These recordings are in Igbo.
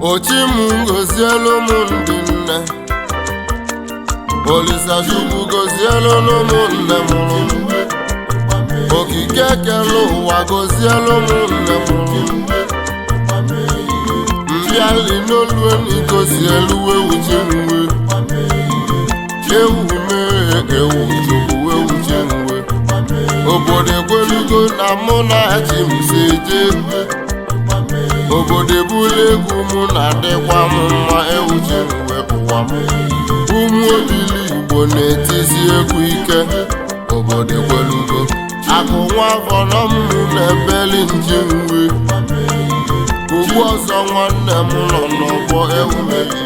Ochi m gozielu m ndị nne. Olisa Chukwu gozielu m nne mụrụ m. Okike kere ụwa gozielu m nne mụrụ m. Mbịali n'olu eni gozielu ewu ji nwe. Ewu mee ewu Chukwu ewu ji nwe. Obodo ekwelugo na mụ na chi m si eje. Obodo ebula egwu mụ na-adịkwa m mma ewu ji nwe ụwa m. Ụmụ obili Igbo na-etisi egwu ike. Obodo ekwelugo. Akụ nwa afọ nọ m na-ebeli nji nwe. Ugbu ọzọ nwanne m nọ n'ọgbọ ewu mehie.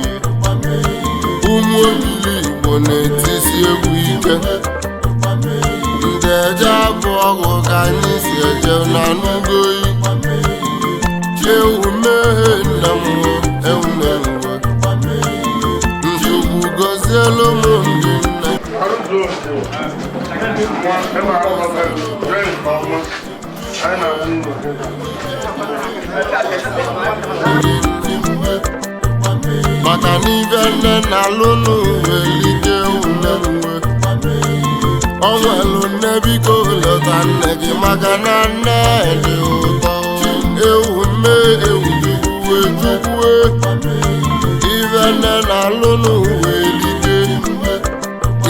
Ụmụ obili Igbo na-etisi egwu ike. Ndị eje abụ ọgụ ka anyị si eje na n'ugoyi. Ewu meghe nna m, ewu meghe. Nchukwu gozielu m ndị nne. Maka n'ibe nne na-alụ n'uwe lite ume uwe. O nwelu nne, biko lọta nne gị maka na nne dị ụtọ. Ewu mee ewu chukwue chukwue. Ibe nne na-alụ n'uwe lite.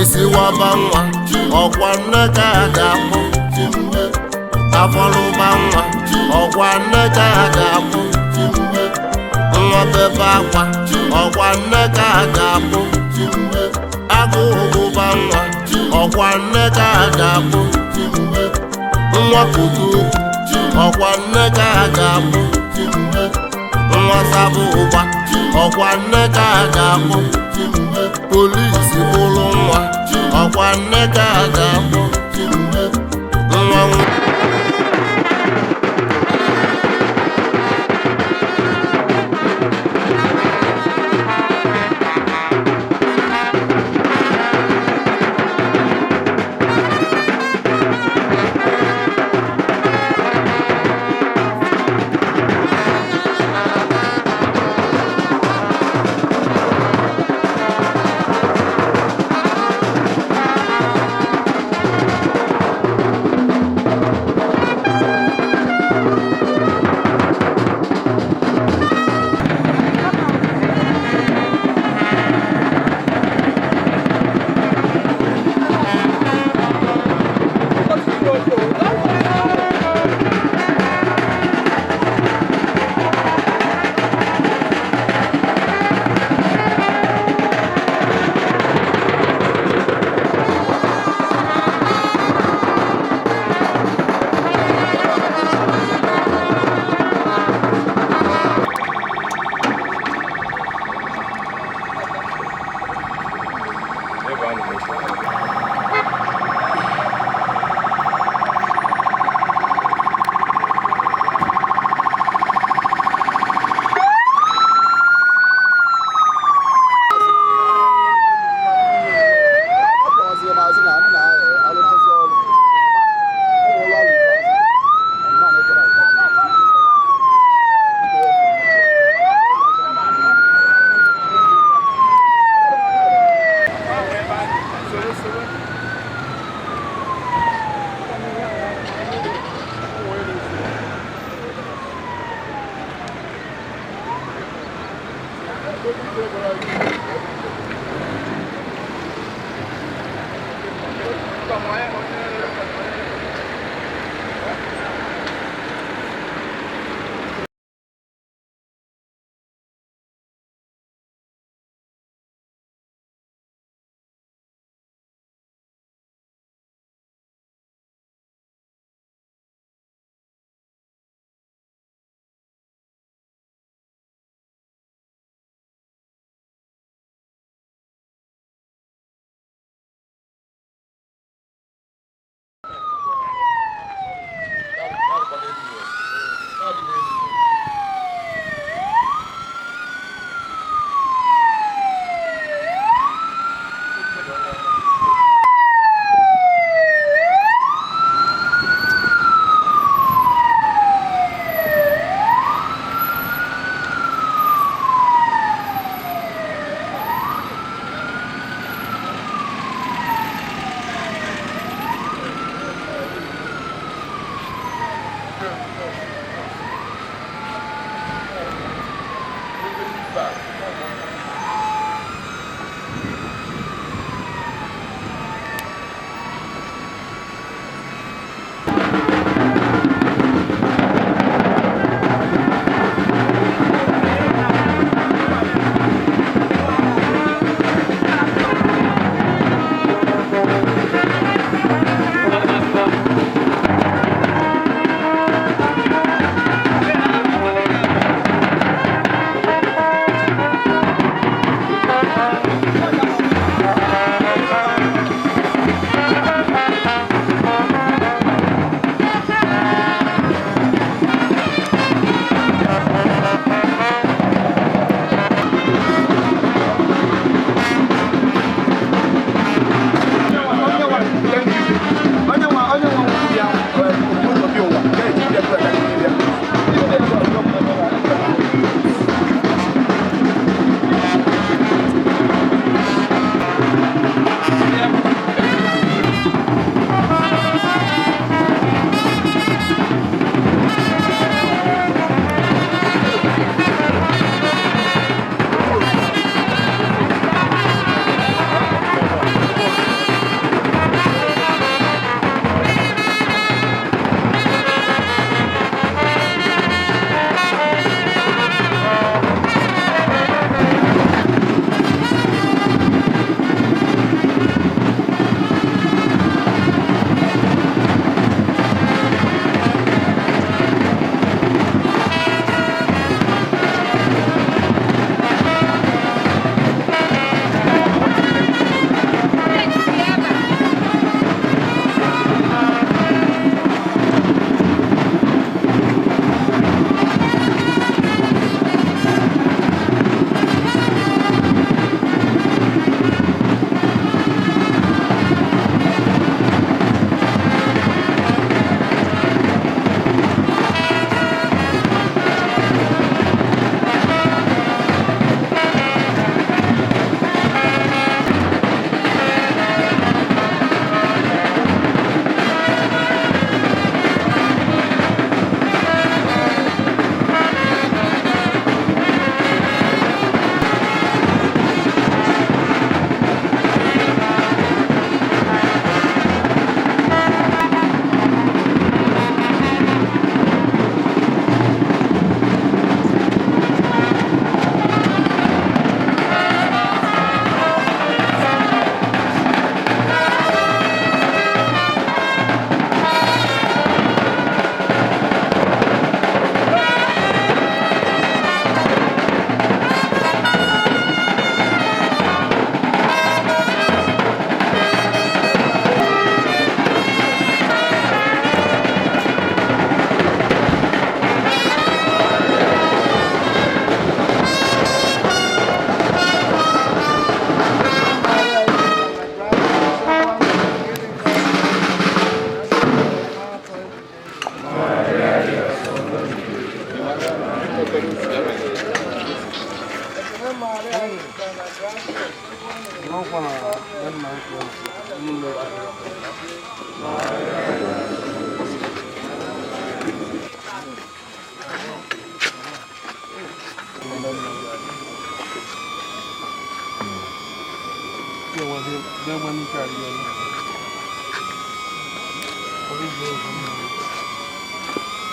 Isi waba nwa, ọkwa nne ka a ga-akpọ. Afọlụba nwa, ọkwa nne ka a ga-akpọ. Nwa bebe akwa, ọkwa nne ka a ga-akpọ. Agụ ụgbụba nwa, ọkwa nne ka a ga-akpọ. Nwa kuku, ọkwa nne ka a ga-akpọ. Nwa sabụ ụgba, ọkwa nne ka a ga-akpọ. Polisi bụrụ nwa, ọkwa nne ka a ga-akpọ. Nwa nwa. Ọ kpọrọziri m azụ na nna arụchazi ọrụ ọ nwụrụ ọrụ ikpeazụ mma na-ekere nke ọma.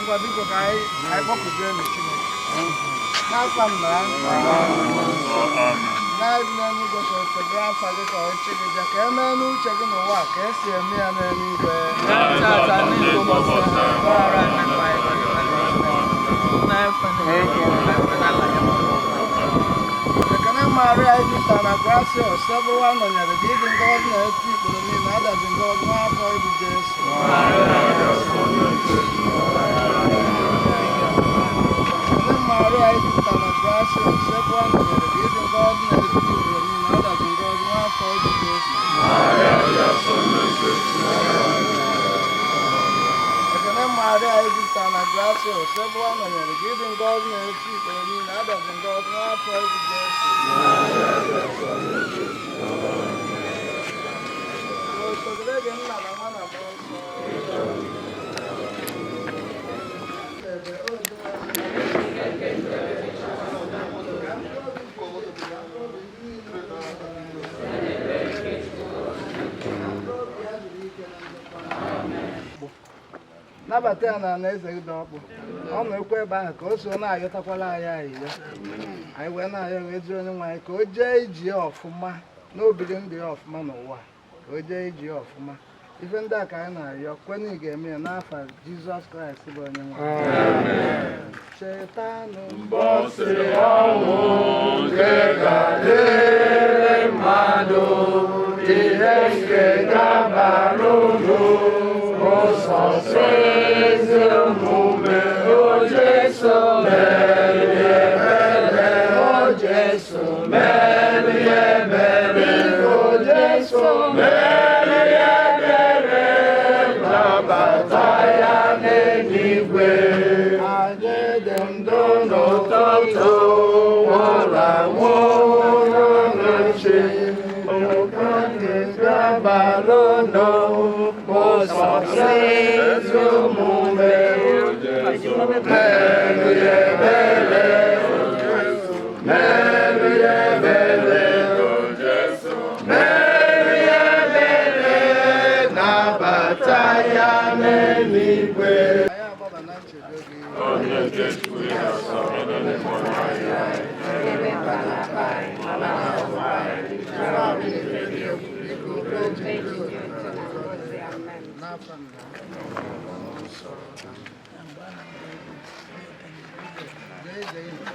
Ngwa biko ka anyị kpọpụzienụ Chineke. N'afa nna na-ebi n'eluigwe ka o gị afa gị ka ọchị gị bịa ka e mee n'uche gị n'ụwa ka esi eme ya n'eluigwe. Ekene Maria Jupụta na Gracia Osebụrụwa nọnyere gị ịdị ngọzi na-eti ikporo niile adazi ngọzi n'afọ ibu Jesu. Ekene Maria Jupụta na Gracia Osebụrụwa nọnyere gị ịdị ngọzi na-eti ikporo niile adazi ngọzi n'afọ ibu Jesu. Ekene Maria Jupụta na Gracia Osebụrụwa nọnyere gị ịdị ngọzi na-eti ikporo niile adazi ngọzi n'afọ ibu Jesu. Osogide gị nna na nwa na mmụọ nsọ. Ebe o nabata ya na alaeze gị dị ọkpụ ọ nọ-ekwe ebe ahụ ka o so na-ayọtakwala anyị ayịyọ anyị wee na-ayọ wee jụọ onye nwe anyị ka o jee iji ya ọfụma n'obiri ndụ ya ọfụma n'ụwa ka o jee iji ya ọfụma ife ndị a ka anyị na-ayọ kwenye ị ga-eme ya n'afa Jizọs Kraịst bụ onye nwe anyị. Chetanụ Mbọsị ọnwụ nke ga-adịrị mmadụ ihe nke ga-abara unu ụzọ ezi omume o Jesu mere ebere o Jesu mere ebere o Jesu mere ebere nabata ya n'eluigwe. Anyị dị ndụ N'ụtụtụ nwụrụ anwụ n'uche gabara n'ụzọ ezi omume merụ ya ebere merụ ya ebere merụ ya ebere nabata ya n'eluigwe. Anyị agbaba na nchedo gị. N'afa nna jee ije gị nke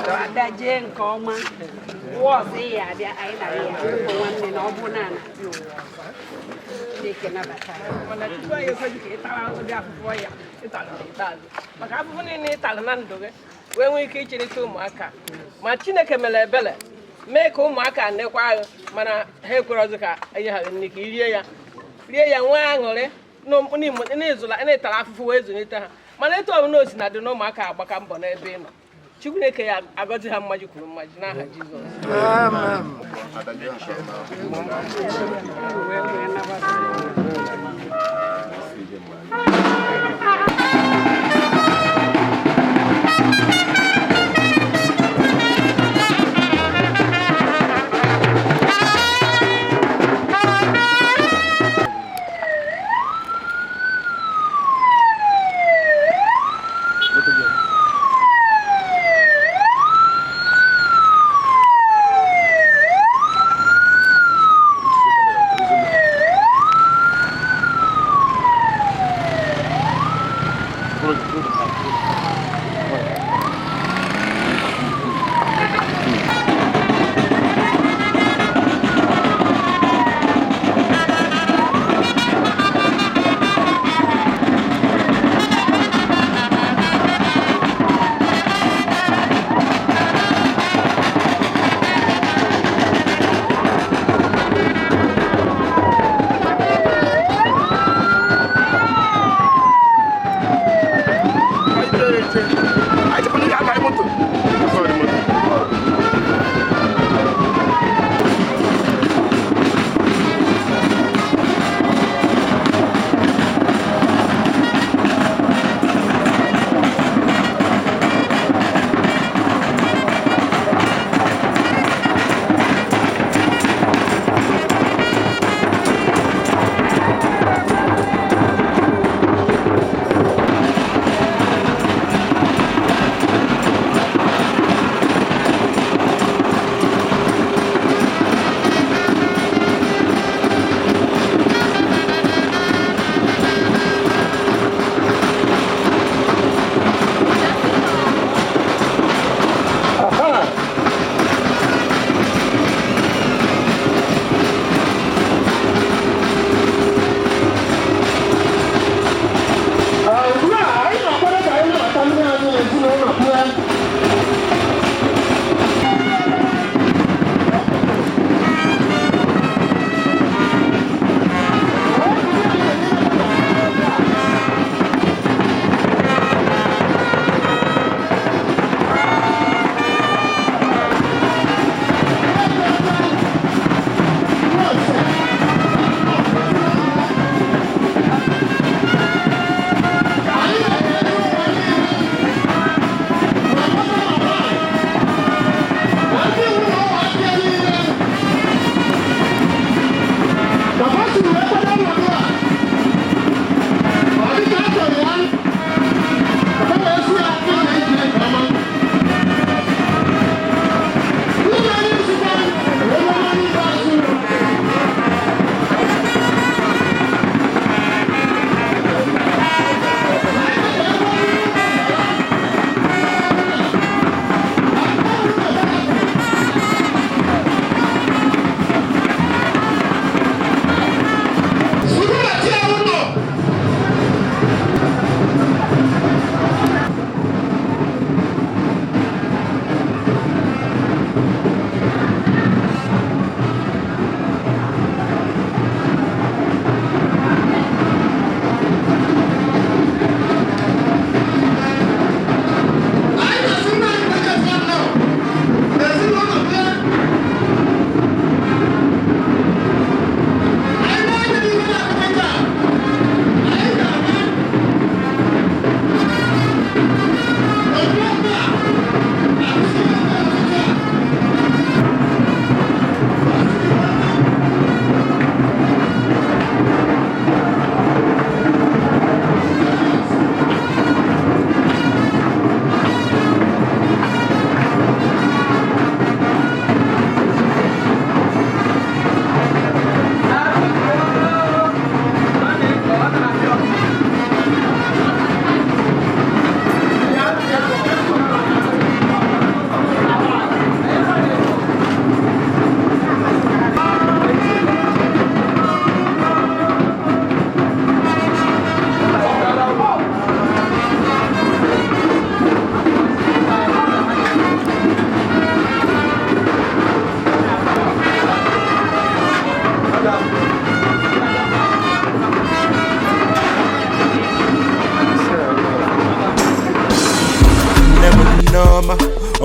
ọma. Ada jee nke ọma ụwa ọzọ ị ya abịa anyị na ya bụ nwanne na ọ bụ na ana-abịa ụwa ọzọ Chineke nabata ya. Mana Chukwu anyị ekweghị ka ị tara ụdị afụfụ ya ịtalụ n'ikpeazụ maka afụfụ niile ịtalụ na ndụ gị wee nwee ike ịchịrịta ụmụaka ma Chineke mere ebere mee ka ụmụaka nekwa agha mana ha ekwerọzị ka enye ha nri ka i rie ya nwee aṅụrị n'ịzụla n'ịtara afụfụ wee zụlite ha mana etu ọbụla o si na dị na ụmụaka agbaka mbọ n'ebe ị nọ Chineke ya agọzi ha mmaji kwuru mmaji n'aha Jizọs. Amen. Wee wee nabata ya.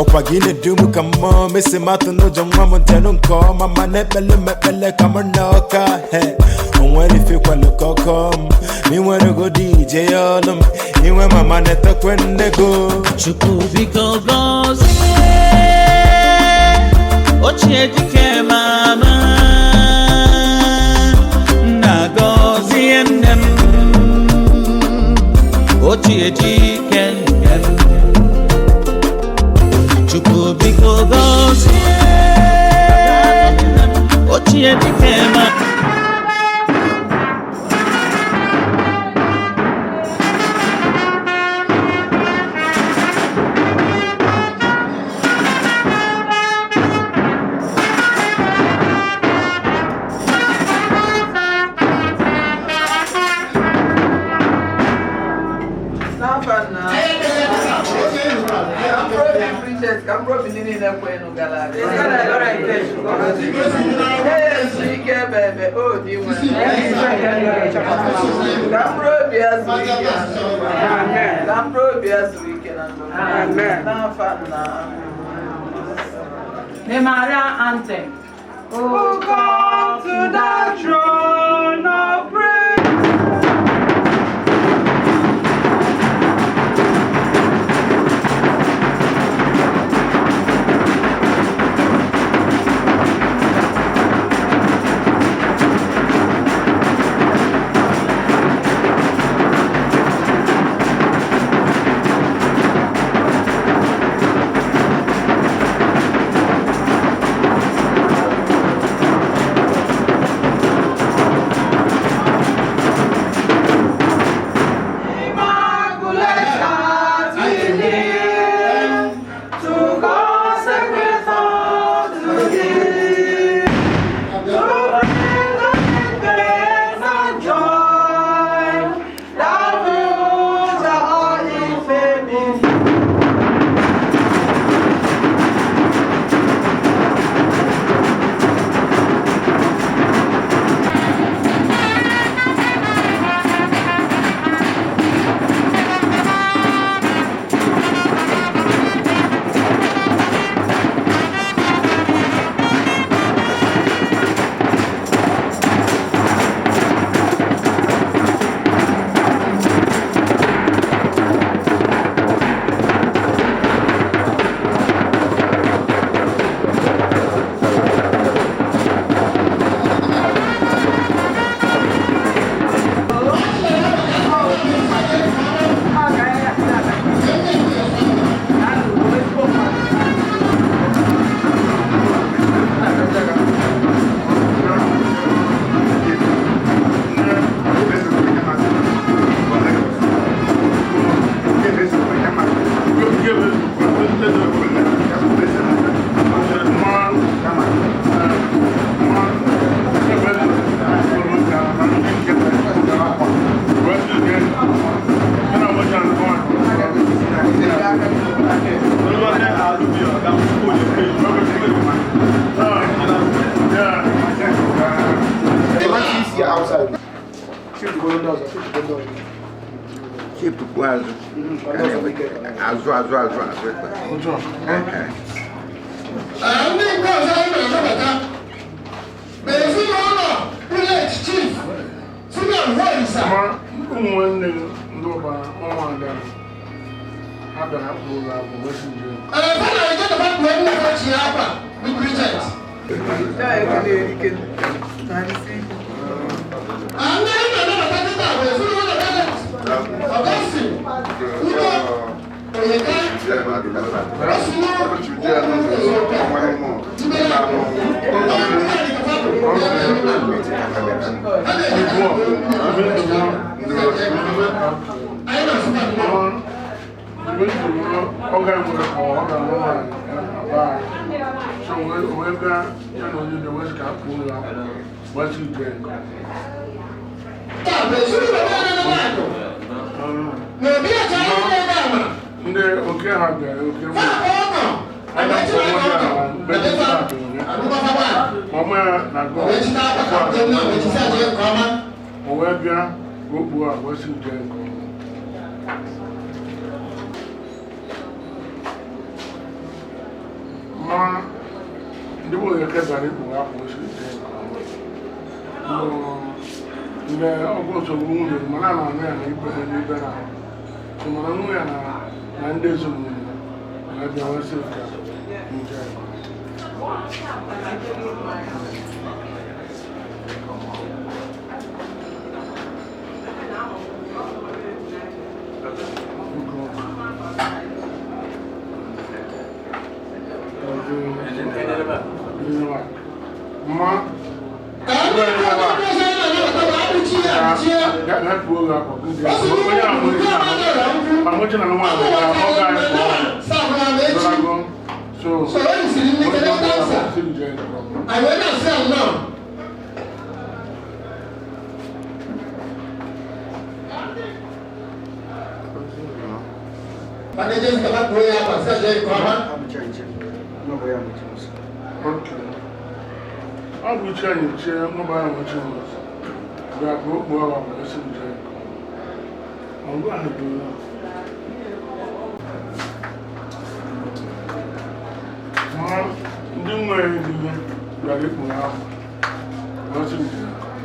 Ọkwa gị na-edu m ka mmụọ mesi matụ n'ụjọ nwa m ntenụ nke ọma ma na-ekpele m ekpele ka m na ọka he onwere ifekwalụ kọkọ m ma inwere godi ije ya ọlụ m inwe mama na-etekwe nne go. Chukwu biko gọzie ochie dike mama, nna gọzie nne m, ochie dike nne m. Chukwu biko gọzie ochie dike mama. N'afọ nna, ka mkpụrụ obi Bridget, ka mkpụrụ obi ndị niile kwenụ gara aga. Na-ezu ike ebe ebe o dị nwere. Ka mkpụrụ obi ya zuru ike na ndokwa. Ka mkpụrụ obi ya zuru ike na ndokwa. N'afọ nna. The Maria anthem. Who come to the throne of grace. Immaculate heart we kneel to consecrate unto thee, to bring us grace and joy, that fills our infamy. Chepụkwa azụ azụ azụ azụ azụ ekpe. Ndị nke ọzọ anyị na-anabata bụ ezinụlọ village chief Simeon Nwaolisa. Ụmụ nwanne ndị ụbara ụmụada ha bịara kpụrụ abụ wesi njem. Ee, fa na-eje dọba kpuo nne ha chi akwa bụ Bridget. Ndị anyị na-anabata kịta bụ ezinụlọ Bennett, Augustine, Udo, Oyeka, Osimo, Ezeoke, Tiberia, Ọ ga-enwere ọ ga-alụ nwaanyị aba anyị. So wee gaa ya na onye na-ewezi ka akpụ ụlọ akwụkwọ wesi ije nke ndị oke ha bịara oke mama ya na-agụ o wee bịa okpu a wesi ije nke ọma. Onye kebara ikpu akwa osiri jee nke ọma. Mgbe ọgwụ nsogbu nwunye mana na anụ ya na ibe ha n'ibe na so mana nwunye ya na ndị ezinụlọ ya na-abịa wesị ka nje. Ma ọ bụ iche anyị chie mụba ya nwechi ụzọ bịa ka o kpuo ọwa wee sị nje nke ọma ọgụ ahụ dị ụlọ ma ndị nwere eluigwe bịara ikpu ya akwa wee sị nje nke ọma.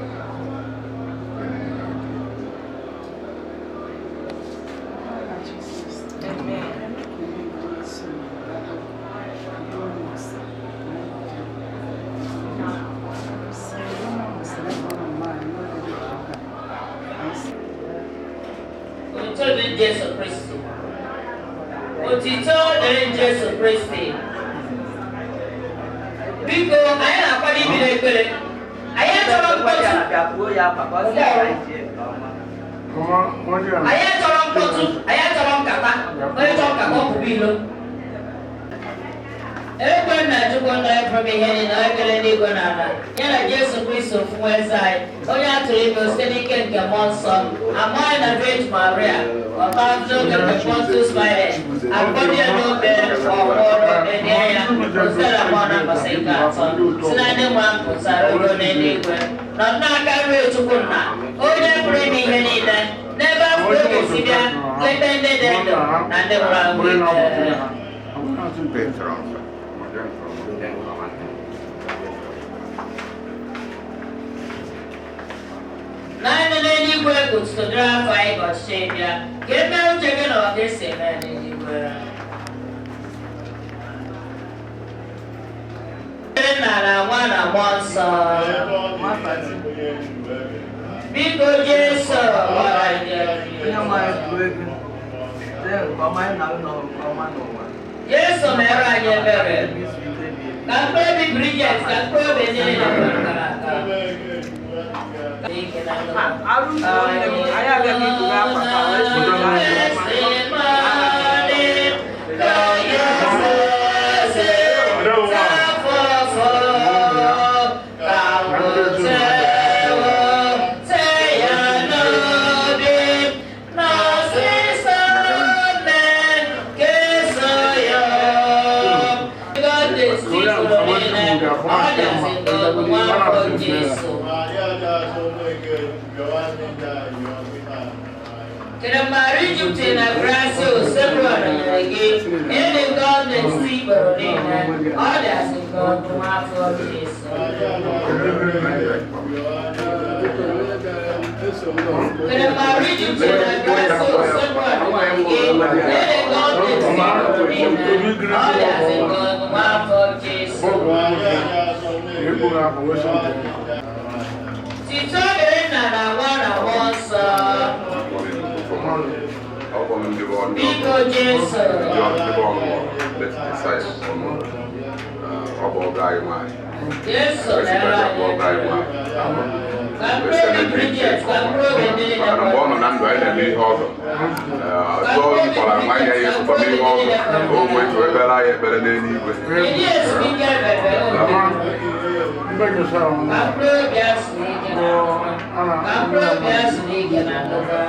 Otito dịrị Jesu Kristi. Otito dịrị Jesu Kristi. Biko, anyị na-akwado ibido ekpere. Anyị achọrọ mkpọtụ. Anyị achọrọ mkpọtụ. Anyị achọrọ nkata. Onye chọrọ nkata ọ pụrụ ilo. Ekwe m na Chukwu nna anyị pụrụ ihe niile, onye kere n'igwe na ala, ya na Jesu Kristi ofu eze anyị, onye a tụrụ ime site n'ike nke mmụọ nsọ, amaghị na Virgin Maria, ọba oge nke Pontius Pilate, akpọrọ ya n'obe ọhụrụ enye ya, site na mmụọ na mbọsị nke atọ, si na ndị nwa pụtara ogo n'eluigwe, nọ n'aka nri Chukwu nna, onye pụrụ ime ihe niile, n'ebe afọ oge si bịa, leta ndị dị ndụ na ndị nwụrụ anwụ ikpe. Naanị n'eluigwe ka otuto dịrị afọ anyị ka ọchịchị bịa, ka e mee uche gị n'ụwa ka esi eme ya n'eluigwe. Nna na Nwa na Mmụọ Nsọ. Biko Jesu gwara anyị. Jesu mere anyị ebere. Ka mkpụrụ obi Bridget, ka mkpụrụ obi ndị niile gara aga. Biko Jesu. Jesu mere anyị ebere. Ka mkpụrụ obi Bridget, ka mkpụrụ obi ndị niile Mgbe ọ nọ na ndụ anyị na-eme ihe ọzọ ọzọ kwara nwa ya ihe sụkwa n'ihe ọzọ o wee tụọ ebere anyị ekpere n'eluigwe. Ndị ezumike ebebe obi. Ka mkpụrụ obi asụrụ ike na ka mkpụrụ obi asụrụ ike na ndụka.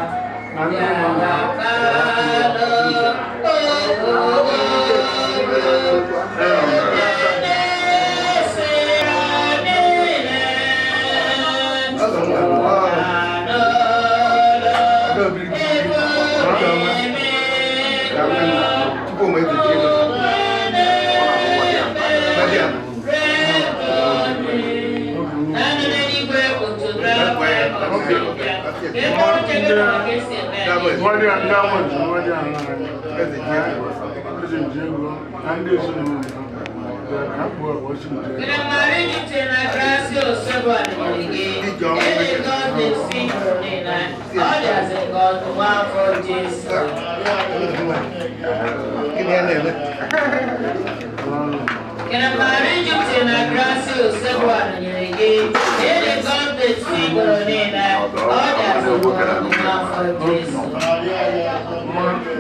Nwadị ndị amụji nwadị ahụ anyị eze ji ego na ndị ezinụlọ ya ka mkpu ọbọchị nje.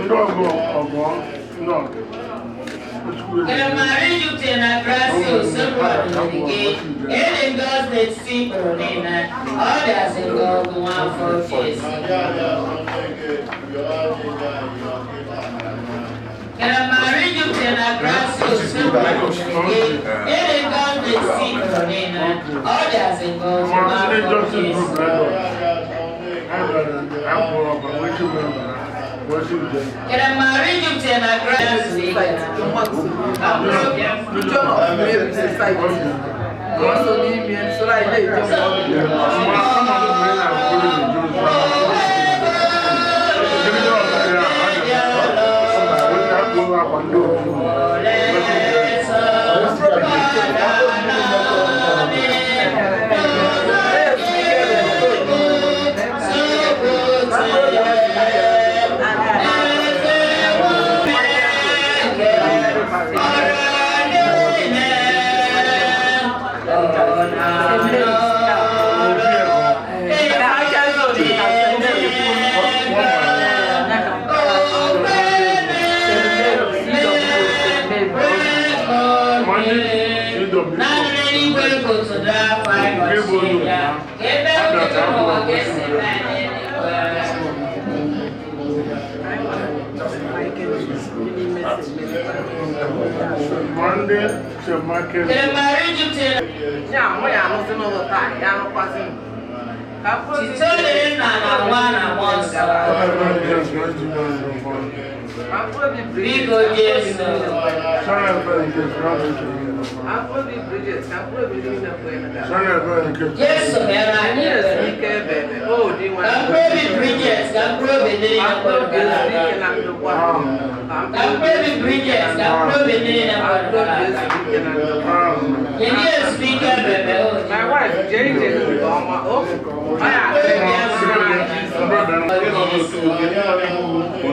Ndị ọgọ ọgọ ndị ọgọ.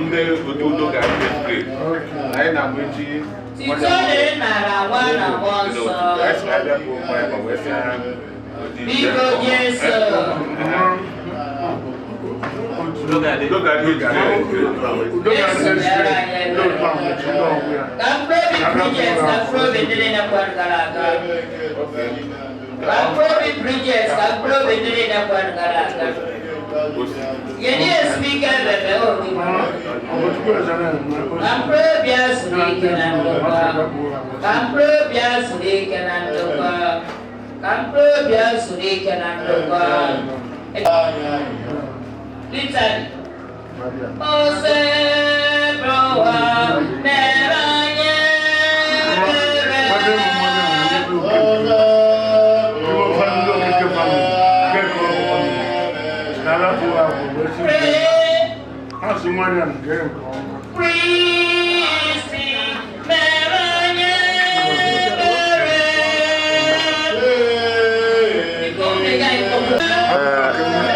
Ndị otu udo ga-adị anyị na-agba echi.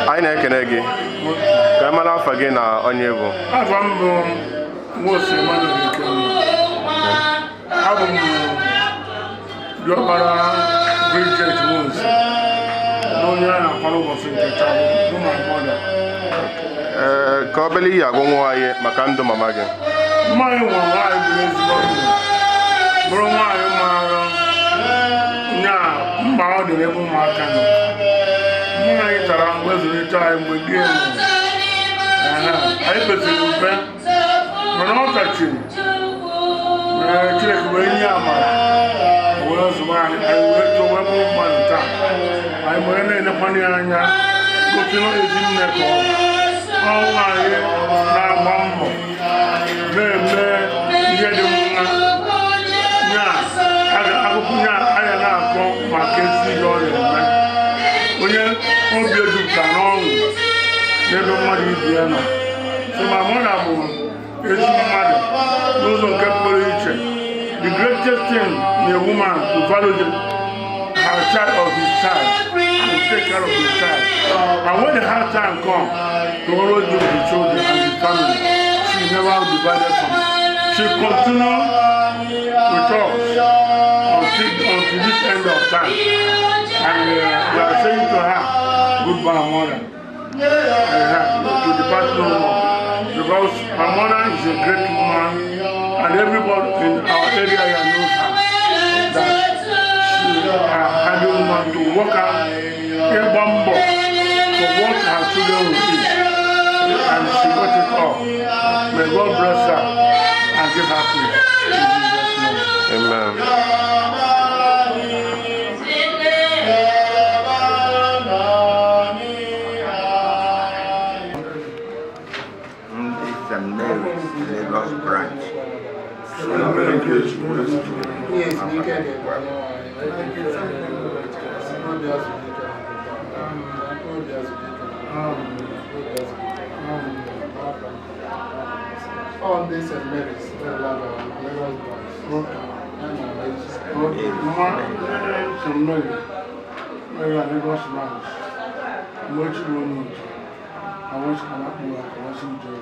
Anyị na-ekene gị ka ị mara afa gị na onye bụ. Afa m bụ Nwosu Emmanuel Ikenna. Abụ m diọkpara Bridget Nwosu na onye a na-akwara ụbọchị nke taa bụ my mother. Ee, ka obele ihe agwụnwụ anyị maka ndụ mama gị. Mma anyị nwụrụ nwaanyị bụ ezigbo ndụ, bụrụ nwaanyị maara nya mkpa ọ dị n'ebe ụmụaka nọ. Mma anyị tara mgbe zụlite anyị mgbe di ya nwụrụ. Anyị pesịrị mpe mana ọ tachiri Chineke wee nye amara wee zụba anyị, anyị wee too wee bụrụ mmadụ taa. Anyị wee na-elekwanye ya anya gosi na ezi nne ka ọ bụ anyị na-agba mbọ na-eme ihe dị mma nya akụkụ nya anya na-akọ maka ezi ihe ọ na-eme, onye obi ejupụta n'ọṅụ. N'ebe mmadụ ibe ya nọ. So my mother bụ ezi mmadụ n'ụzọ nke pụrụ iche. The greatest thing in a woman to value her child or his child and take care of his child. And when the hard time come, to always do the children and the family. She never divided from. She continue with us until this end of time. And we are saying to her, goodbye, mother. To depart no more. Because my mother is a great woman, and everybody in our area here knows her. That she is a hardy woman to work out ịgba mbọ for what her children will eat. And she got it all. May God bless her and give her peace. In Jesus' name. Amen. Ndị St. Mary's Lagos branch. Ihe ezumike ga-ekwe obi azụmike obi azụmike obi azụmike. Ọ ndị St. Mary's Lagos branch. Okay. Mama, St. Mary, Mary at Lagos branch. Mwechi bụ onye otu. Awechi ka na-akpụ ya ka wasi nje.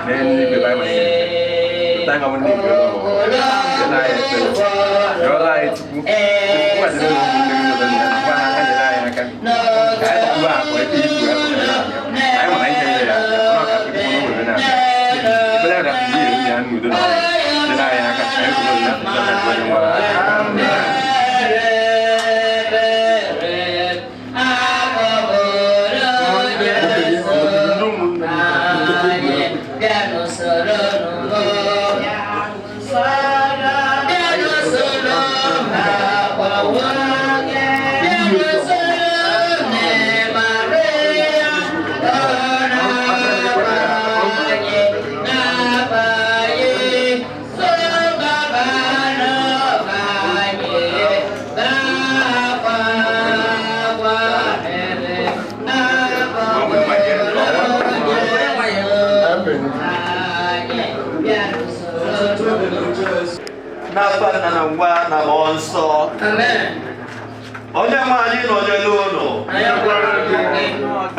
N'eluigwe ebe anyị nwere ike. Lụta anyị ndị Igbo ebe ọ bụ. Nyere anyị ekpere. Rịọrọ anyị Chukwu. Chukwu adịrị na ụmụnne gị n'obodo ya. Gwa ha ha nyere anyị aka. Ka anyị kwuo akụ ebe ibu ya bụ na-abịa. Anyị nwere anyị nyere ya abịa. Ọ ka akụ chukwu n'obodo na-abịa. Ekpere anyị na-akụzi ya n'udo na ọṅụ. Nyere anyị aka. Anyị kwuru na onye nwe anyị. N'afa nna na nwa na mmụọ nsọ. Onye nwe anyị nọnyere unu.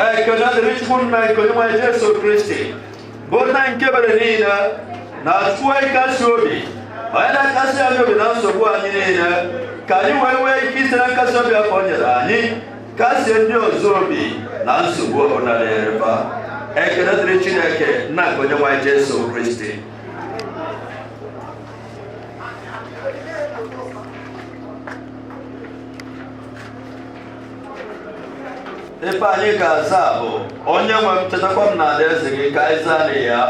Ekele dịrị Chukwu nna nke onye nwe anyị Jesu Kristi bụ nna nke ebere niile na Chukwu nkasi obi, onye na-akasi anyị obi na nsogbu anyị niile, ka anyị wee nwee ike ise na nkasi obi afọ nyere anyị kasie ndị ọzọ obi na nsogbu ọbụla na-ereba. Ekele dịrị Chineke nna nke onye nwe anyị Jesu Kristi. Ife anyị ga-aza bụ onye nwe m chetakwa m n'ala eze gị ka anyị zaa na ya.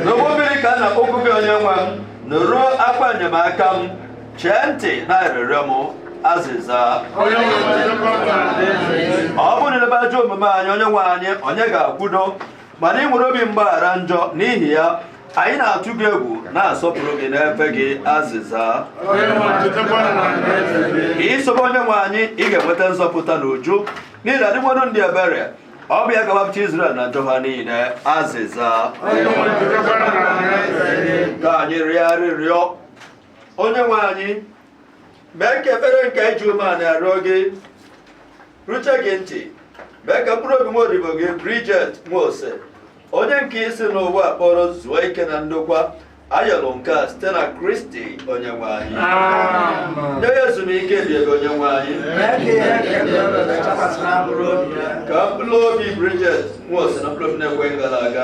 N'ụgbọ mmiri ka a na-akpọkwu gị onye nwe m, nụrụ akwa enyemaka m, chee ntị na arịrịọ m, azịza. Ọ bụrụ na elebe ajọ omume anyị onye nwe anyị, onye ga-akwudo, mana ị nwere obi mgbaghara njọ, n'ihi ya anyị na-atụ gị egwu na-asọpụrụ gị n'efe gị, azịza. Isobe onye nwe anyị, ị ga-enweta nzọpụta n'uju, n'ihi na adịgbodo ndị ebere, ọ bụ ya ga-agbapụta Izrel na njọ ha niile, azịza. Ka anyị rịọ arịrịọ. Onye nwe anyị, mee ka ekpere nke iji umeala arịọ gị rute gị ntị, mee ka mkpụrụ obi nwa odibo gị Bridget Nwose, onye nke isi n'ụwa kpọrọ zuo ike na ndokwa, ayọrọ nke a site na Kristi onye nwe anyị. Nye ya ezumike dị ebe onye nwe anyị. Ka mkpụrụ obi Bridget Nwose na mkpụrụ obi na-ekwe gara aga,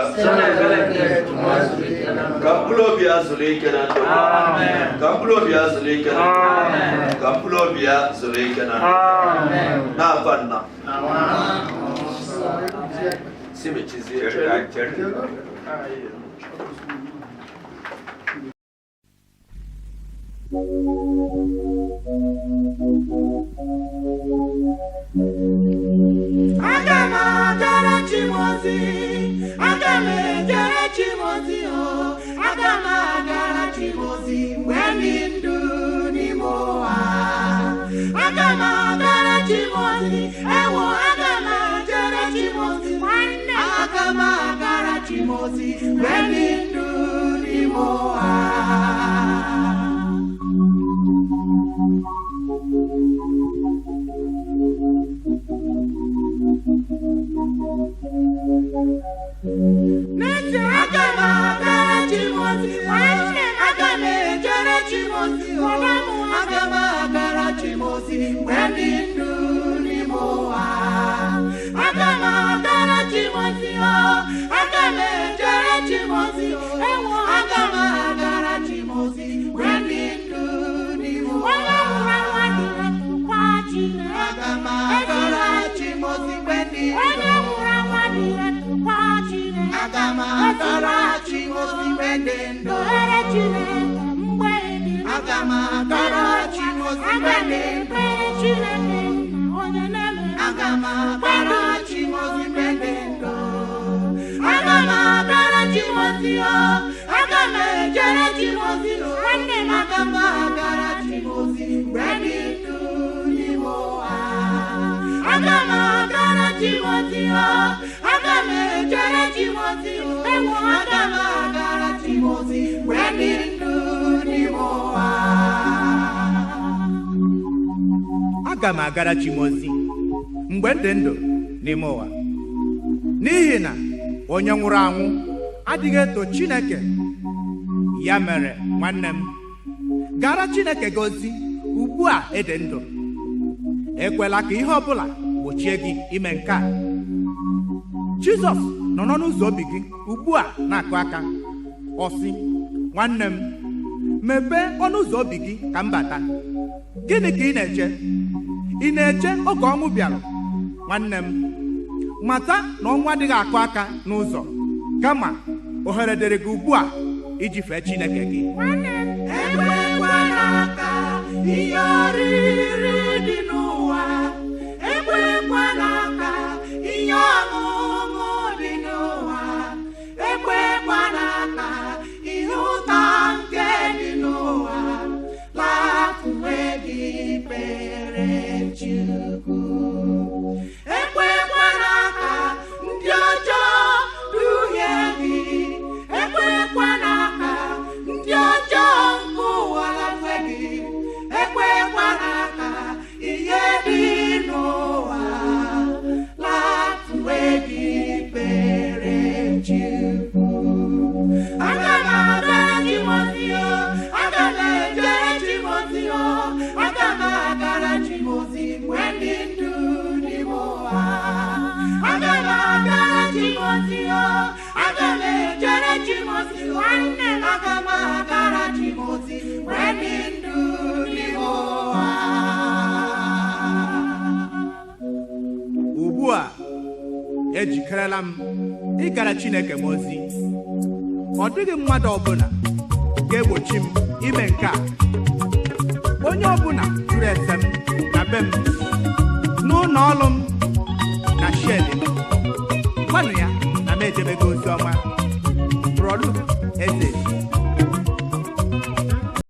ka mkpụrụ obi ya zuru ike na ndokwa, ka mkpụrụ obi ya zuru ike na ndokwa, ka mkpụrụ obi ya zuru ike na ndokwa. N'afa nna si mechizie. Aga m agara chi m ozi, aga m ejere chi m ozi o, aga m agara chi m ozi mgbe dị ndụ n'ime ụwa. Aga m agara chi m ozi, ewo aga m ejere chi m ozi, nwanne aga m agara chi m ozi mgbe dị ndụ n'ime ụwa. N'ezie aga m agara chi m ozi, nwanne m aga m ejere chi m ozi, aga m agara chi m ozi mgbe dị ndụ n'ime ụwa. Aga m agara chi m ozi, aga m ejere chi m ozi, ewo aga m agara chi m ozi mgbe dị ndụ n'ime ụwa. Aga m agara chi m ozi mgbe dị ndụ. Aga m agara chi m ozi mgbe dị ndụ. Aga m agara chi m ozi mgbe dị ndụ. Aga m agara chi m ozi mgbe dị ndụ. Aga m agara chi m ozi o, aga m ejere chi m ozi o, nwanne m aga m agara chi m ozi mgbe dị ndụ n'ime ụwa. Aga m agara chi m ozi o, aga m ejere chi m ozi o, ewo aga m agara chi m ozi mgbe dị ndụ n'ime ụwa. Aga m agara chi m ozi mgbe m dị ndụ n'ime ụwa, n'ihi na Onye nwụrụ anwụ adịghị eto Chineke. Ya mere, nwanne m, gara Chineke gị ozi ugbu a ede ndụ. Ekwela ka ihe ọbụla gbochie gị ime nke a. Jizọs nọ n'ọnụ ụzọ obi gị ugbu a na-akụ aka. Ọ sị, nwanne m, mepee ọnụ ụzọ obi gị ka m bata. Gịnị ka ị na-eche? Ị na-eche oge ọnwụ bịara? Nwanne m, mata na ọnwụ adịghị akụ aka n'ụzọ, kama ohere dịrị gị ugbu a iji fee Chineke gị. Ekwekwala ka ihe oriri dị n'ụwa, ekwekwala ka ihe ọṅụṅụ dị n'ụwa, ekwekwala ka ihe ụtọ nke dị n'ụwa lafuwe gị kpere Chukwu. Ekwekwala ka ndị ọjọọ duhie gị, ekwekwala ka ndị ọjọọ nke ụwa lafue gị, ekwekwala ka ihe dị n'ụwa lafue gị kpere Chukwu. Aga m agara Timoti o, aga m ejere Timoti o, aga m agara Timoti mgbe ndị ndụ n'ime ụwa. Aga m agara Timoti o, aga m ejere Timoti, nwanne m, aga m agara Timoti mgbe ndị ndụ n'ime ụwa. Ugbu a ejikerela m ịgara Chineke m ozi. Ọ dịghị mmadụ ọbụla ga-egbochi m ime nke a. Onye ọbụla jụrụ ese m na be m, n'ụlọ ọrụ m, na shed m, gwanụ ya na m ejebego ozi ọma. Brọlụ Eze.